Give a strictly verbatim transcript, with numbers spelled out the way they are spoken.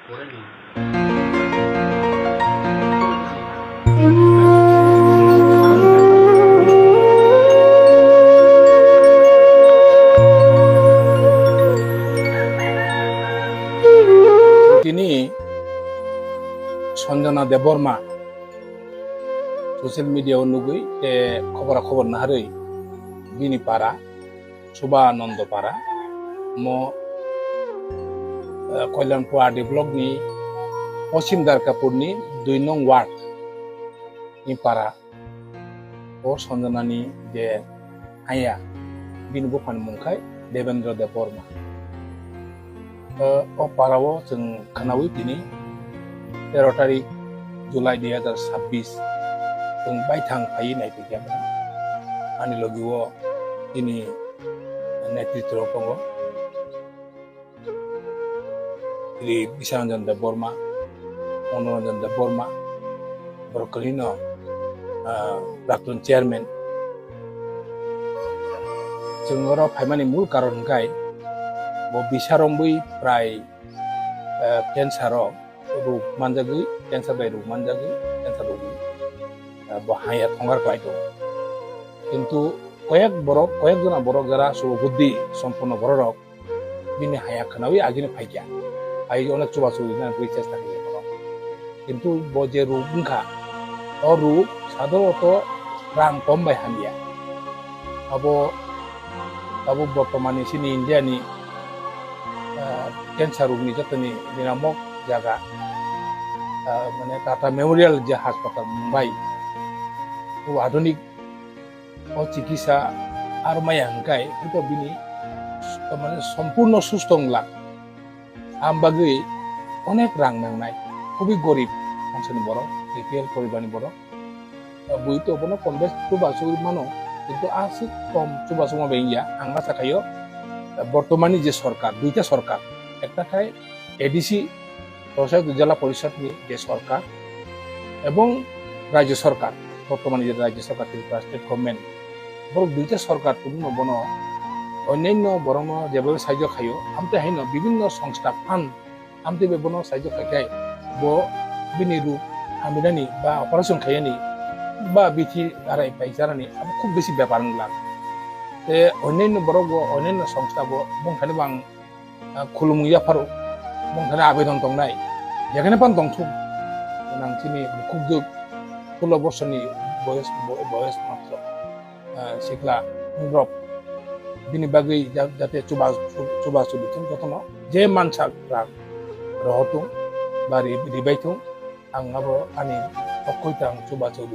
Tini Sanjana Debbarma social media o nugwi te khobora khobor naharwi bini para Subananda para mo, eh, Kalyanpur R D block ni Poschim Darkapur ni dui nong ward ni para o Sanjana ni je haya, bini buphani mung khai Debendra Debbarma. Eh, o para o chwng khwnawi tini tero tarik July dui hazar sabbish chwng baithang phaiwi naiphaikha. Ani logi o tini netritwo rok tongo. Ri Biswaranjan Debbarma, Manoranjan Debbarma, borok kwrwino, ah, praktun chairman. Chwng oro phaimani mul karon hwnkhe bo bisa rombwi prai, ah, cancer o rwk manjagwi, cancer bai rwk manjagwi, cancer rwgwi, ah, bo haya thongkar khlai tongo. Kintu koyek borok, koyek jona borok jara subo buddhi somponno borok rok, bini haya khwnawi agini phaikha. Phai onek chubachu rinani bagwi chesta khaikha borok. Kintu bo je rwk wngkha, o rwk sadhoronoto rang kom bai hamya. Abo, abo bortomani chini India ni, ah, cancer rwkni jotoni ninamok jaga, ah, mane Tata Memorial je hospital Mumbai, o adhunik o chikitsa aro maya hwnkhe hwnkhe bini, mane, sompurno susto wng lang. Am bagwi onek rang nangnai, khubui gorib mansani borok, B P L poribarni borok. Bui to bono kom bes chubachu mano, kintu aswk kom chubachu ma bai wngya, ang acha khaio, bortomani je sorkar, duita sorkar, ekta khai A D C, Panchayat Jila Porishad ni je sorkar ebong Rajya Sorkar, bortomani je Rajya Sorkar Tripura State Government, borok duita sorkar tubungo bono onyanyo borokno jebabe sahajyo khaio, amtwi haino bibinno songstha phan amtwi bai bono sahajyo khaikhai bo bini ruk haminani ba operation khaiyani ba bithi arai paicharani abo khub besi bepar wngla. Te onyanyo borok bo onyanyo songstha bo bongthani bang ah, khulumung yapharo, bongthani abedon tongnai, jekhene pan tongthung, nang chini bukhukjwk, solo bosorni boyos, bo-, boyos matro, ah, sikla, borok, bini bagwi ja-, jate chuba-, chu-, chubachu bithung jotono, je mansa rang rohothung, ba ri-, ribaithung, ang abo ani okkoi tang chubachu